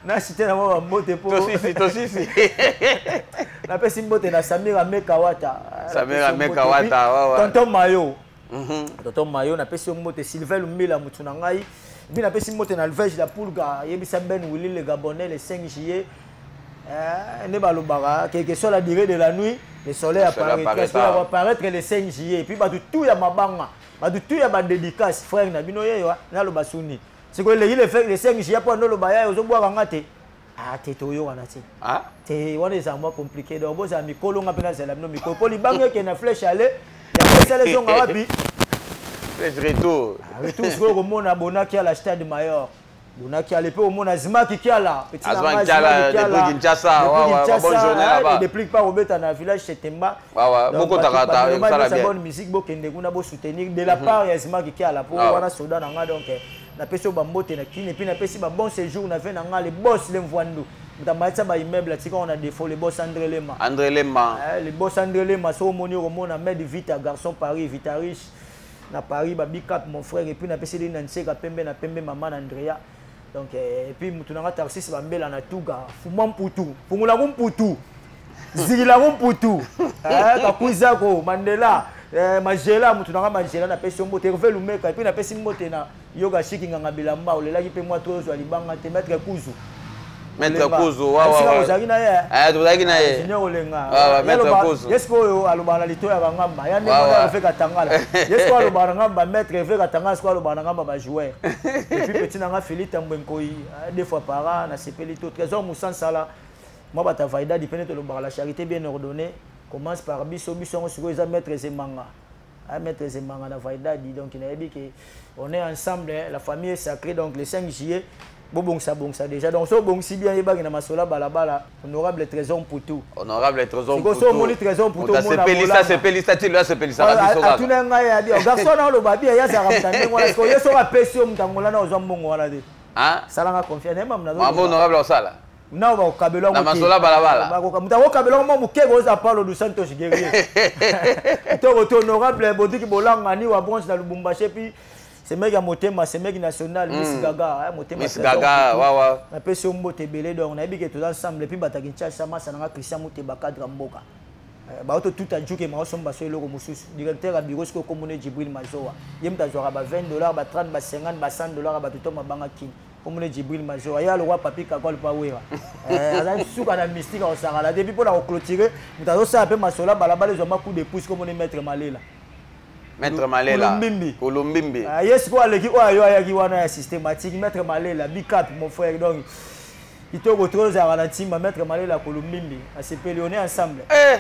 na cité na mwa bambote po tosisi, tosisi. Napesi mbote na Samira Mekawata. Samira Mekawata. Tonton Mayo, tonton Mayo, napesi yo mbote. Sylvain Lumbila, mutu na ngai bi, napesi mbote na Alvege la Pulga. Yebisa Ben Willi le Gabonais, le 5 juillet, nde balobaka quelque soit la durée de la nuit, le soleil apparaîtra, apparaître le 5 juillet. Et puis bato tout ya mabanga, bato tout ya badédicace, frère na bino yeyo naloba suni sikoyo eleki le 5 juillet mpo andoloba ya ozobwaka nga te. Ah te, toyokana te te, wana ezala mwa compliqué. Donc bozala mikolo, nga mpe nazala bino mikolo mpo libanga ekende na flèche ale yango esala ezonga wapi? Flèche retour. Retour sikoyo komona Bonaki ala Stade Mayor, Bonaki ale mpe omona Zimaki Kiala. Azmaki Kiala depuis Kinshasa, bonne journée là-bas. Depuis pa kobeta na village Chetemba. Bokotaka esala bien. Bonne musique, bokende kuna bosoutenir de la part ya Zimaki Kiala mpo wana soda na nga. Donc napesi oyo bambote na kini, et puis napesi babon séjour na ve na nga le boss le Mvwandu. Moto amatisa baimmeuble, atika wana défaut, le boss André Lema. André Lema. Le boss André Lema, so omoni, okomona Med Vita, garçon Paris, Vita riche na Paris, babicap, mon frère. Et puis napesi na nseka pembe na pembe, mama na Andrea. Donc et puis motu nanga Tarsis Bambela na Tuga, fuma mputu, fungulako mputu, zikilako mputu, kakwizako Mandela, Magela, motu nanga Magela, napesi yo mbote. Hervé Lumeka. Et puis napesi mbote na Yoga Shiki, nganga bilamba, olelaki mpe mwa to ozwa libanga te, maître Kuzu. Maître Kuzu, wa. Ozalaki na ye. Eh, tozalaki na ye. Junior Olenga. Maître Kuzu. Ye sikoyo alobaka na lito ya bangamba ya ndenge wana. Hervé Katangala, ye sikoyo alobaka na ngamba. Maître Hervé Katangala sikoyo alobaka na ngamba bajoueur. Et puis petit nanga Félix Tambwe Nkoi, deux fois par an, nasepeli to Trésor Musansala, mwa bato ya Vaidadi. Pene tolobaka, la charité bien ordonnée commence par biso. Biso yango sikoyo eza maître Zemanga, maître Zemanga na Vaidadi. Donc nayebi ke on est ensemble, hein, la famille est sacrée. Donc le 5 juillet, bobongisa bongisa déjà. Donc so obongisi bien, yebaki na masolo ya balabala, honorable Trésor Mputu. Honorable Trésor. Sikoyo so omoni Trésor Mputu, omona. Sepelisa, sepelisa ti lo asepelisaka biso kaka. Atuna ngai abi garçon na oloba bien, ye azalaka moto ndenge wana. Sikoyo ye soki apesi yo moto angola na ozwa mbongo wana te, salanga confiance nayeba. Mamo honorable osala. Na bakokabela. Na masolo ya balabala. Moto akokabela mwa moke, koza Paulo dos Santos guerrier, kitoko te. Honorable Bodiki Bolanga ni wa bronze na Lubumbashi. Et puis semeki ya motema, semeki national, Miss Gaga, motema. Miss Gaga, wawa. Napesi yo mbote ebele. Donc nayebi ke toza ensemble. Et puis bato ya Kinshasa, masa nanga Christian Muteba, cadre ya mboka, baoto tuta juke maosomba so eloko mosusu. Directeur ya bureau soki okomona Jibril Mazowa, ye moto azwaka ba 20 dollars, ba 30, ba 50, ba 100 dollars ya bato to mabanga kini. Komona Jibril Mazowa, ye alokwa Papi Kakol Pawera, azali suka na mystique, akosakala te. Puis mpona koclôturer, moto azosala mpe masolo ya balabala ezwama coup de pouce, komona maître Malela. Maître Malela. Kulumbimbi. Kulumbimbi. Ye sikoyo aleki oyo ayo ayaki wana ya systématique. Maître Malela, bicap, mon frère. Donc kitoko to ozalaka na ntimba, maître Malela Kulumbimbi, asepeli, on est ensemble. Eh!